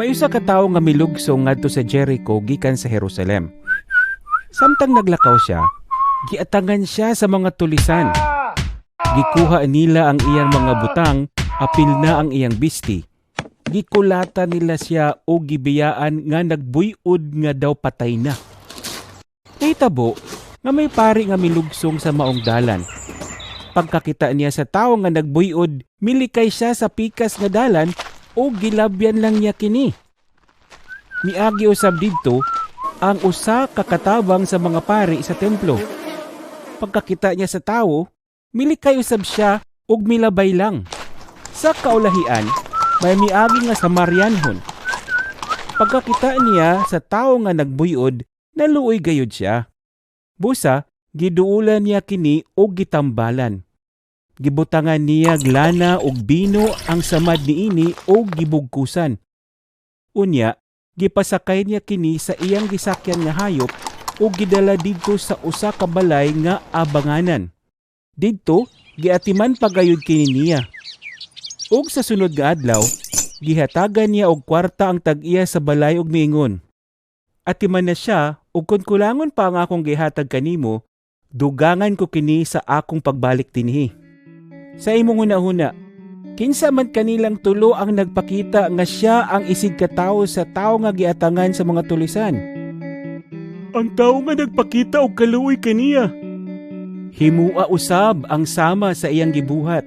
May usa ka tawo nga milugsong ngadto sa Jericho gikan sa Jerusalem. Samtang naglakaw siya, giatangan siya sa mga tulisan. Gikuha nila ang iyang mga butang, apil na ang iyang bisti. Gikulata nila siya o gibiyaan nga nagbuyod nga daw patay na. Nahitabo nga may pari nga milugsong sa maong dalan. Pagkakita niya sa tawo nga nagbuyod, milikay siya sa pikas nga dalan o gilabyan lang niya kini. Miagi usab didto ang usa ka katabang sa mga pari sa templo. Pagkakita niya sa tawo, milikay usab siya ug milabay lang. Sa kaulahian, may miagi nga Samarianhon. Pagkakita niya sa tawo nga nagbuyod, naluoy gayud siya. Busa, giduulan niya kini og gitambalan. Gibutangan niya glana ug bino ang samad niini og gibugkusan. Unya, gipasakay niya kini sa iyang gisakyan nga hayop ug gidala didto sa usa ka balay nga abanganan. Didto, giatiman pagayod kini niya. Ug sa sunod nga adlaw, gihatagan niya og kwarta ang tag-iya sa balay ug miingon, "Atiman na siya ug kun kulangon pa ang akong gihatag kanimo, dugangan ko kini sa akong pagbalik dinhi." Sa imong hunahuna, kinsa man kanilang tulo ang nagpakita nga siya ang isig katawo sa tawo nga giatangan sa mga tulisan? Ang tawo nga nagpakita og kaluoy kaniya. Himua usab ang sama sa iyang gibuhat.